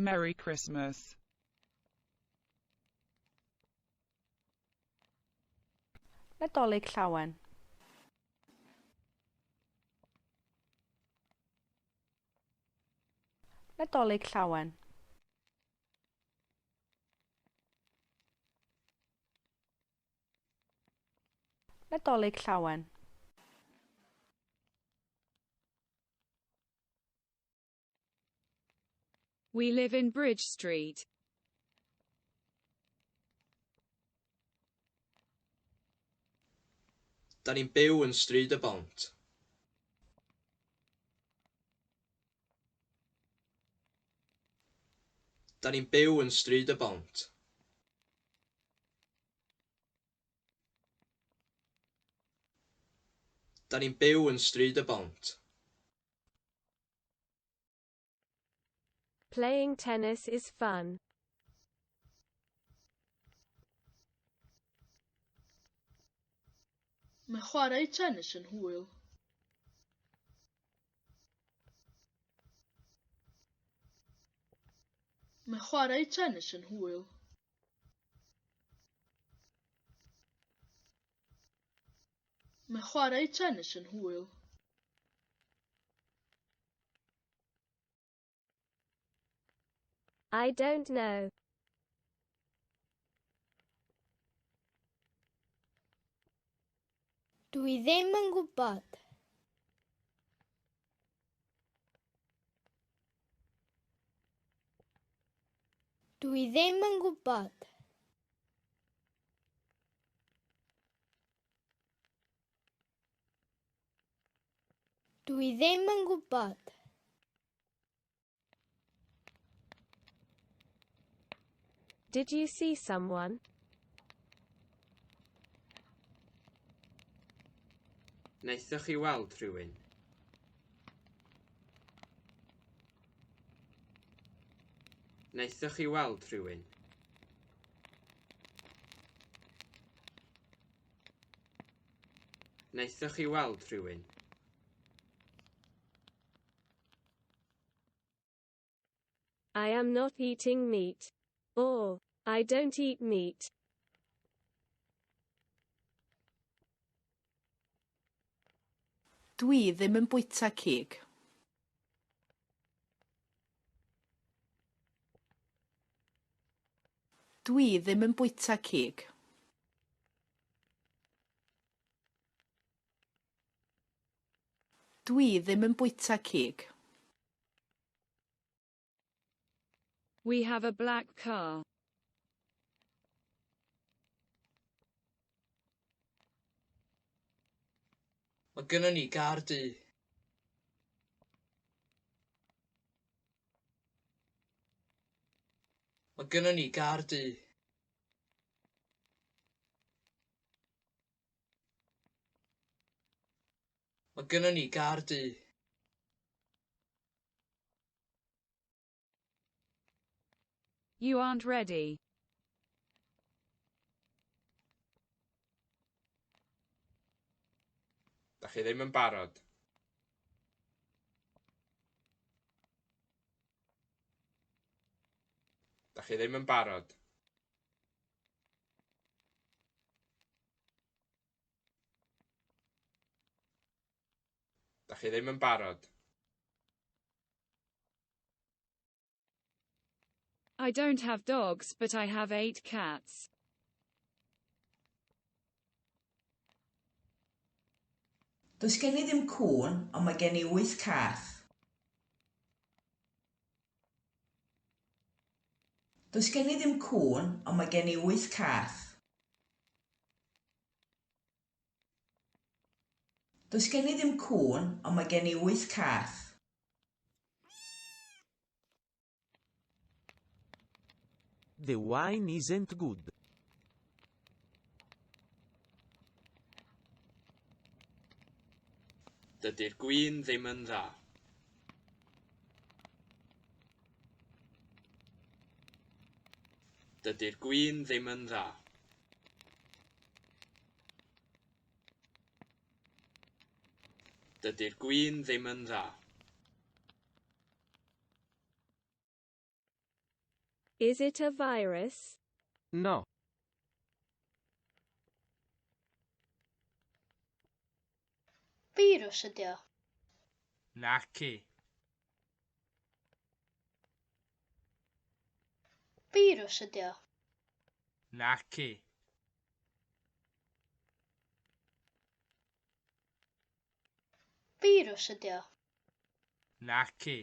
Merry Christmas. Nadolig Llawen. Nadolig Llawen. Nadolig Llawen. We live in Bridge Street. Da ni'n byw yn Stryd y Bont. Da ni'n byw yn Stryd y Bont. Da ni'n byw yn Stryd y Bont. Playing tennis is fun. Mae chwarae tennis yn hwyl. Mae chwarae tennis yn hwyl. Mae chwarae tennis yn hwyl. I don't know. Dwi ddim yn gwybod. Dwi ddim yn gwybod. Dwi ddim yn gwybod. Did you see someone? Wnaethoch chi weld rhywun? Wnaethoch chi weld rhywun? Wnaethoch chi weld rhywun? I am not eating meat. Or, I don't eat meat. Dwi ddim yn bwyta cig. Dwi ddim yn bwyta cig. Dwi ddim yn bwyta cig. We have a black car. Mae gynnon ni gar du. Mae gynnon ni gar du. Mae gynnon ni gar du. You aren't ready. Dach chi ddim yn barod. Dach chi ddim yn barod. Dach chi ddim yn barod. I don't have dogs, but I have 8 cats. Does gen i ddim cŵn, ond mae gen i wyth cath. Does gen i ddim cŵn, ond mae gen i wyth cath. Does gen i ddim cŵn, ond mae gen i wyth cath. The wine isn't good. Dydy'r gwin ddim yn dda. Dydy'r gwin ddim yn dda. Dydy'r gwin ddim yn dda. Is it a virus? No. Firws ydy o. Naci. Firws ydy o. Naci. Firws ydy o. Naci.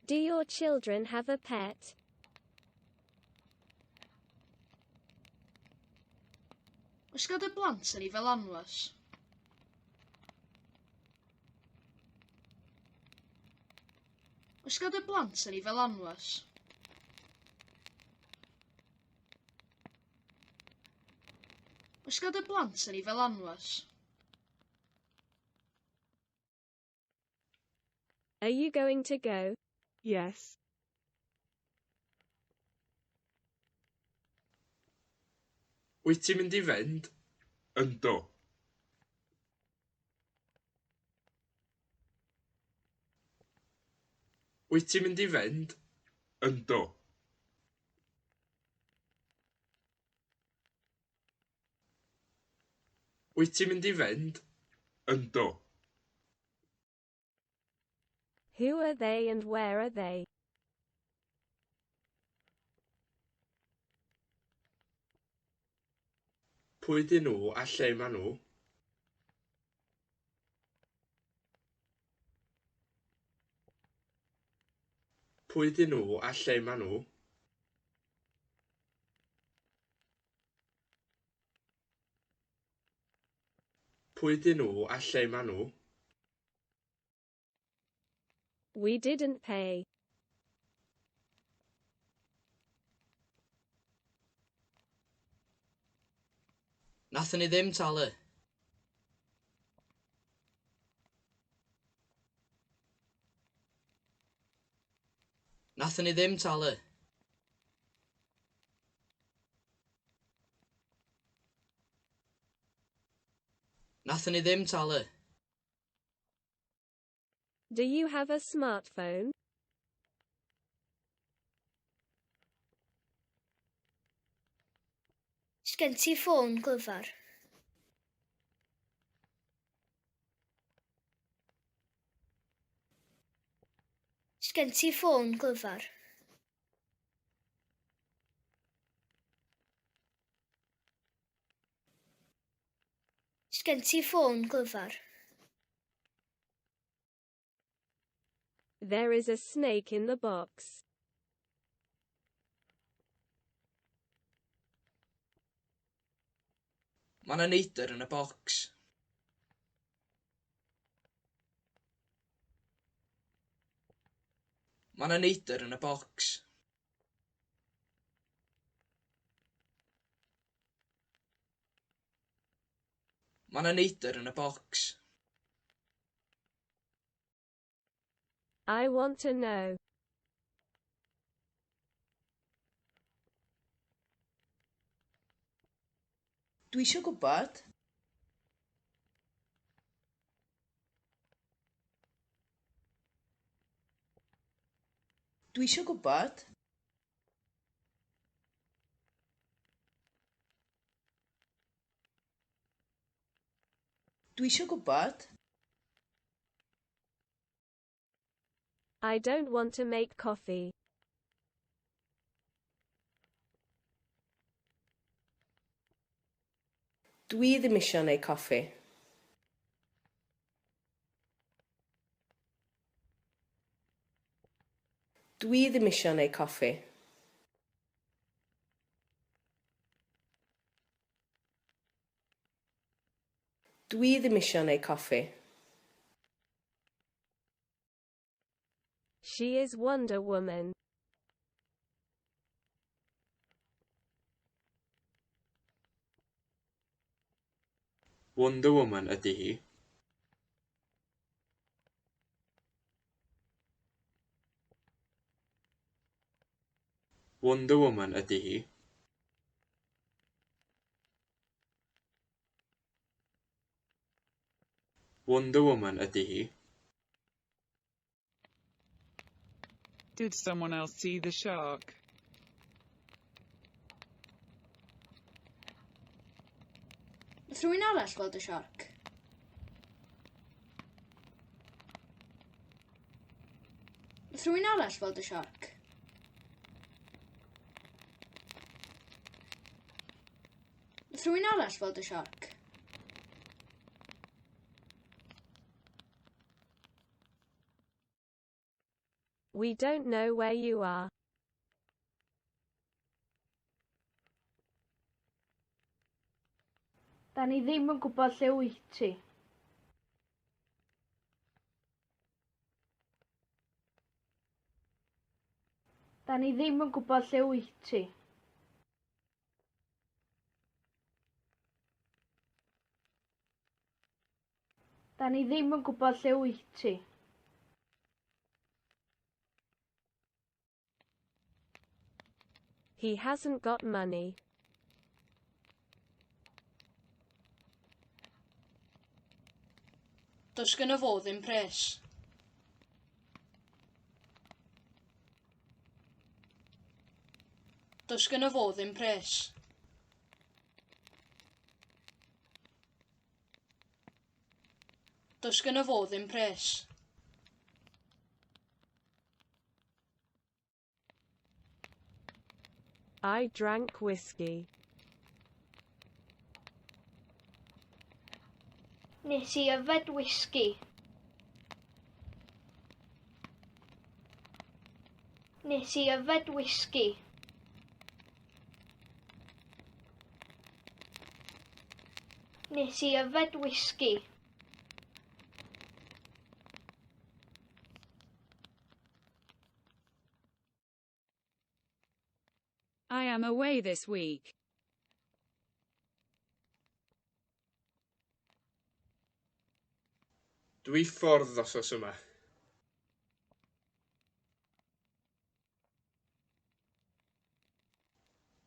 Do your children have a pet? Oes gan dy blant anifail anwes? Oes gan dy blant anifail anwes? Oes gan dy blant anifail anwes? Are you going to go? Yes. Wyt ti'n mynd i fynd? Yndw. Wyt ti'n mynd i fynd? Yndw. Wyt ti'n mynd i fynd? Yndw. Who are they and where are they? Pwy dyn nhw a lle maen nhw? Pwy dyn nhw a lle maen nhw? Pwy dyn nhw a lle maen nhw? We didn't pay. Nathon ni ddim talu. Nathon ni ddim talu. Nathon ni ddim talu. Do you have a smartphone? Sgen ti ffôn glyfar? Sgen ti ffôn glyfar? Sgen ti ffôn glyfar? There is a snake in the box. Mae 'na neidr yn y bocs. Mae 'na neidr yn y bocs. Mae 'na neidr yn y bocs. I want to know. Dwi isio gwybod. Dwi isio gwybod. Dwi isio gwybod. I don't want to make coffee. Dwi ddim isio neud coffi. Dwi ddim isio neud coffi. Dwi ddim isio neud coffi. She is Wonder Woman. Wonder Woman ydy hi. Wonder Woman ydy hi. Wonder Woman ydy hi. Did someone else see the shark? Nath rhywun arall gweld y siarc? Nath rhywun arall weld y siarc? Nath rhywun arall weld y siarc? We don't know where you are. Da ni ddim yn gwybod lle wyt ti. Da ni ddim yn gwybod lle wyt ti. Da ni ddim yn gwybod lle wyt ti. He hasn't got money. Does gynno fo ddim pres. Does gynno fo ddim pres. Does gynno fo ddim pres. I drank whiskey. Nes i yfed wisgi. Nes i yfed wisgi. Nes i yfed wisgi. I am away this week. Dwi ffordd wsos yma.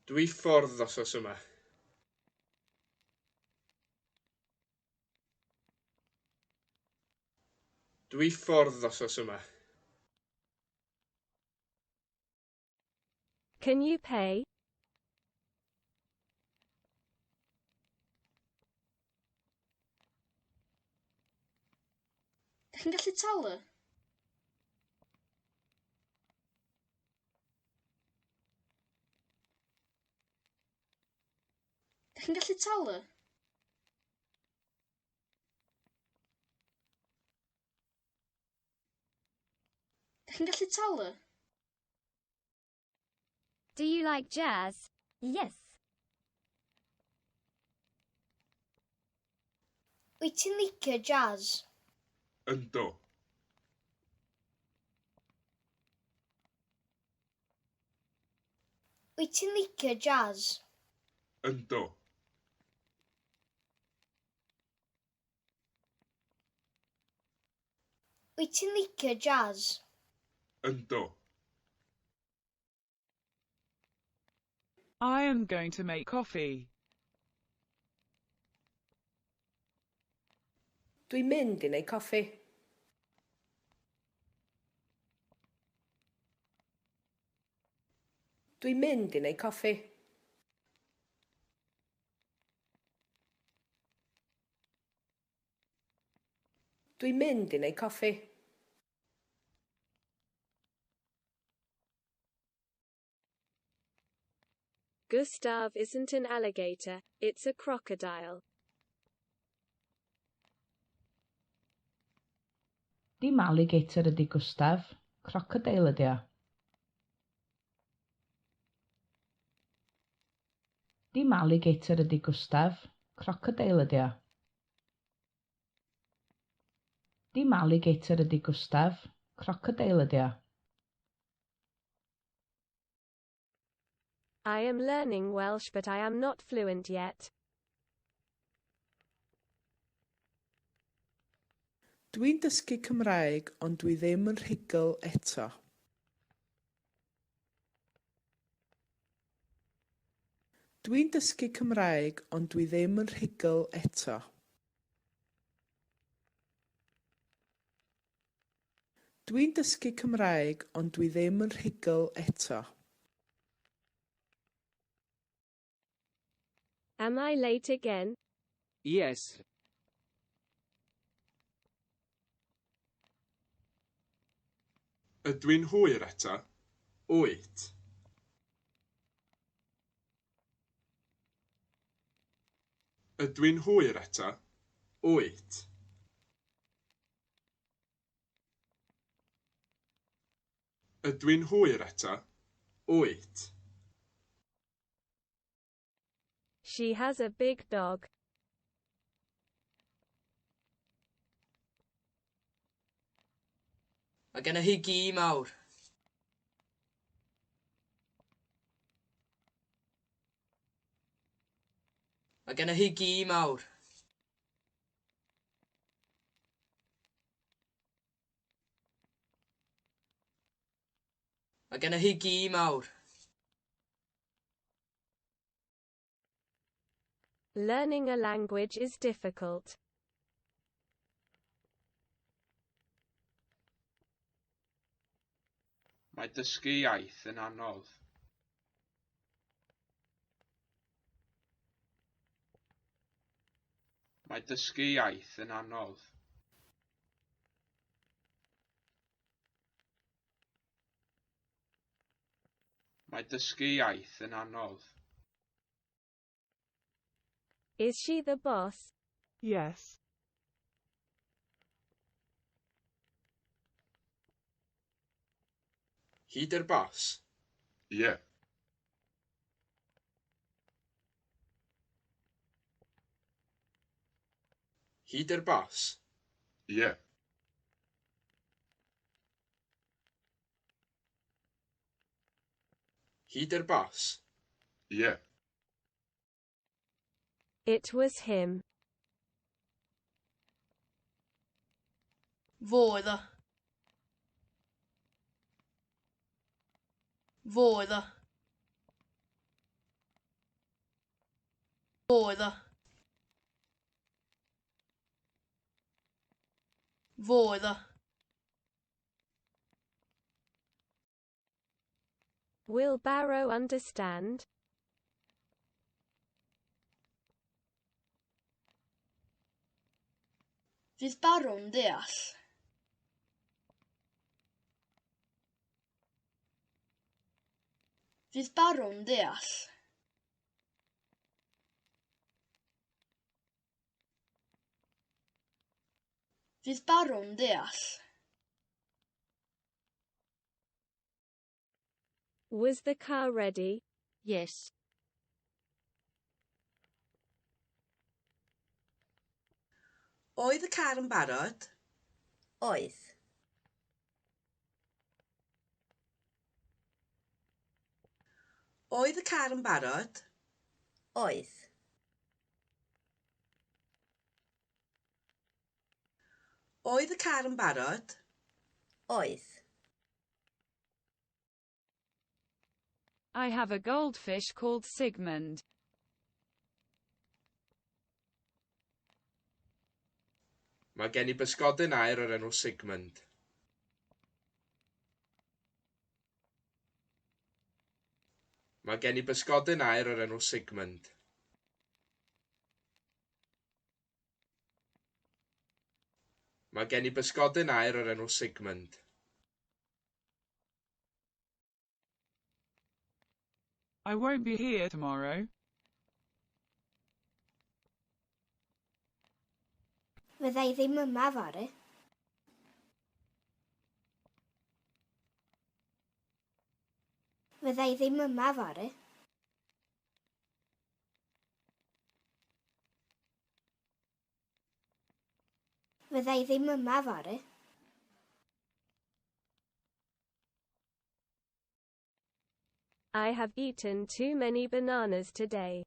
Dwi ffordd wsos yma. Dwi ffordd wsos yma. Can you pay? Dych chi'n gallu talu? Dych chi'n gallu talu? Dych chi'n gallu talu? Do you like jazz? Yes. Wyt ti'n licio jazz? Yndw. Wyt ti'n licio jazz? Yndw. Wyt ti'n licio jazz? Yndw. I am going to make coffee. Dwi'n mynd i wneud coffi. Dwi'n mynd i wneud coffi. Dwi'n mynd i wneud coffi. Gustav isn't an alligator, it's a crocodile. Dim alligator ydy Gustav, crocodeil ydy o. Dim alligator ydy Gustav, crocodeil ydy o. Dim alligator ydy Gustav, crocodeil ydy o. I am learning Welsh but I am not fluent yet. Dwi'n dysgu Cymraeg ond dwi ddim yn rhugl eto. Dwi'n dysgu Cymraeg ond dwi ddim yn rhugl eto. Dwi'n dysgu Cymraeg ond dwi ddim yn rhugl eto. Am I late again? Yes. Ydw i'n hwyr eto? Wyt. Ydw i'n hwyr eto? Wyt. Ydw i'n hwyr eto? Wyt. She has a big dog. Mae genna hi gi mawr. Mae genna hi gi mawr. Mae genna hi gi mawr. Learning a language is difficult. Mae dysgu iaith yn anodd. Mae dysgu iaith yn anodd. Mae dysgu iaith yn anodd. Is she the boss? Yes. Hi 'di'r bos? Ie. Hi 'di'r bos? Ie. Hi 'di'r bos? Ie. It was him. Fo oedd o. Fo oedd o. Fo oedd o. Fo oedd o. Will Barrow understand? Fydd Barrow'n deall? Fydd Barrow'n deall? Fydd Barrow'n deall? Was the car ready? Yes. Oedd y car yn barod? Oedd. Oedd y car yn barod? Oedd. Oedd y car yn barod? Oedd. I have a goldfish called Sigmund. Mae gen i bysgodyn aur o'r enw Sigmund. Mae gen i bysgodyn aur o'r enw Sigmund. Mae gen i bysgodyn aur o'r enw Sigmund. I won't be here tomorrow. Fydda i ddim yma fory. Fydda i ddim yma fory. Fydda i ddim yma fory. I have eaten too many bananas today.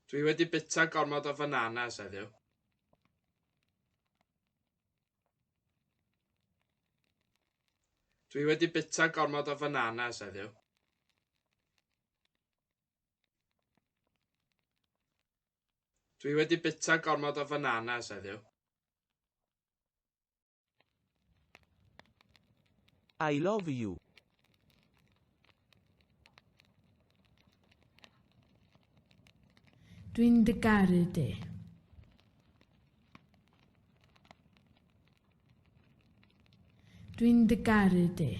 Dwi wedi bwyta gormod o fananas heddiw. Dwi wedi bwyta gormod o fananas heddiw. Dwi wedi bwyta gormod o fananas heddiw. I love you. Dwi'n dy garu di. Dwi'n dy garu di.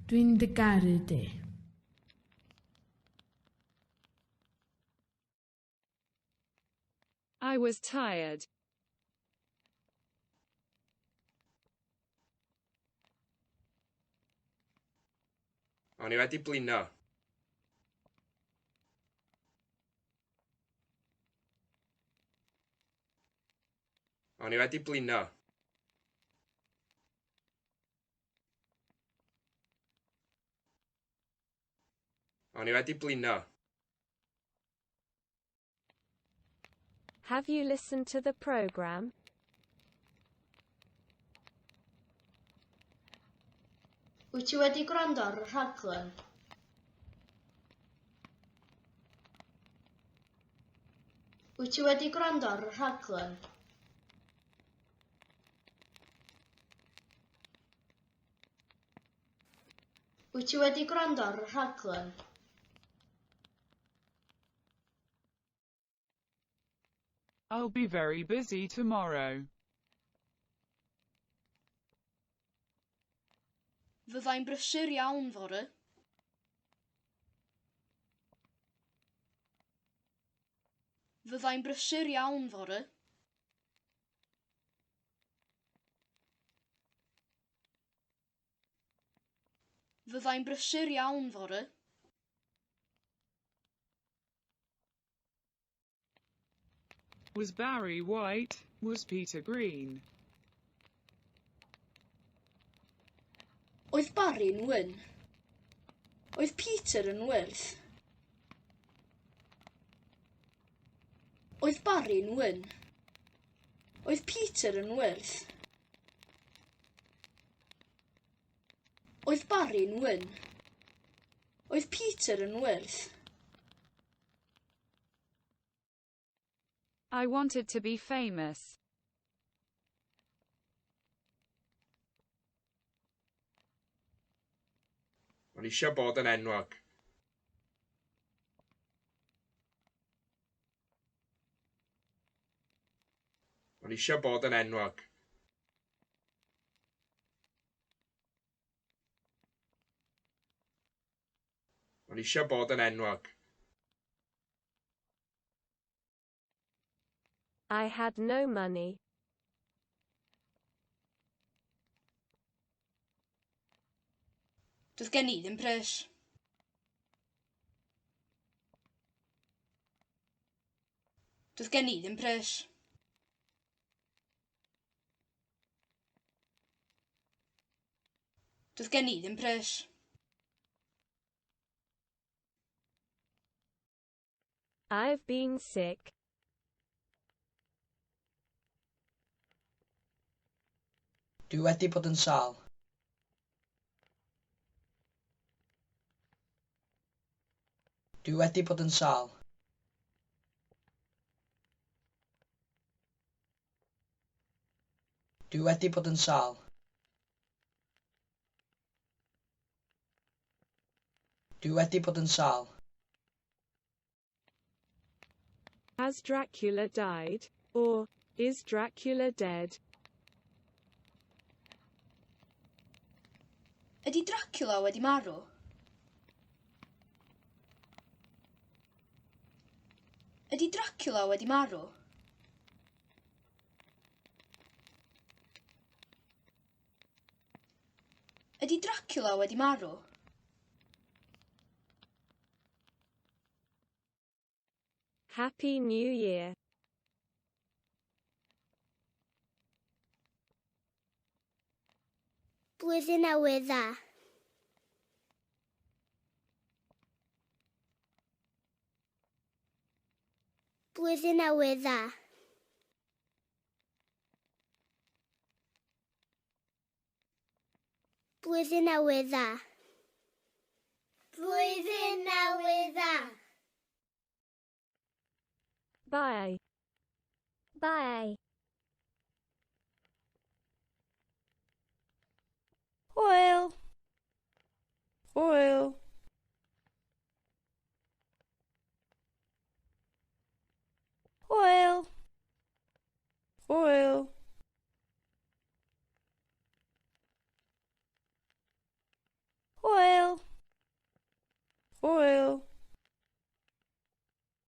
Dwi'n dy garu di. I was tired. O'n i wedi blino. O'n i wedi blino. O'n i wedi blino. Have you listened to the program? Wyt ti wedi gwrando ar y rhaglen? Wyt ti wedi gwrando ar y rhaglen? Wyt ti wedi gwrando ar y rhaglen? I'll be very busy tomorrow. Fyddai'n brysur iawn fory. Fyddai'n brysur iawn fory. Fyddai'n brysur iawn fory. Was Barry white? Was Peter green? Oedd Barry'n wyn? Oedd Peter yn wyrdd? Oedd Barry'n wyn? Oedd Peter yn wyrdd? Oedd Barry'n wyn? Oedd Peter yn wyrdd? I wanted to be famous. O'n i eisiau bod yn enwog. O'n i eisiau bod yn enwog. O'n i eisiau bod yn enwog. I had no money. Doedd gen i ddim pres. Doedd gen i ddim pres. Doedd gen i ddim pres. I've been sick. Dwi wedi bod yn sâl. Dwi wedi bod yn sâl. Dwi wedi bod yn sâl. Dwi wedi bod yn sâl. Has Dracula died? Or, is Dracula dead? Ydy Dracula wedi marw? Ydy Dracula wedi marw? Ydy Dracula wedi marw? Happy New Year. Blwyddyn Newydd Dda. Blwyddyn Newydd Dda. Blwyddyn Newydd Dda. Blwyddyn Newydd Dda. Bye. Bye. Hwyl. Hwyl. Hwyl. Hwyl. Hwyl. Hwyl.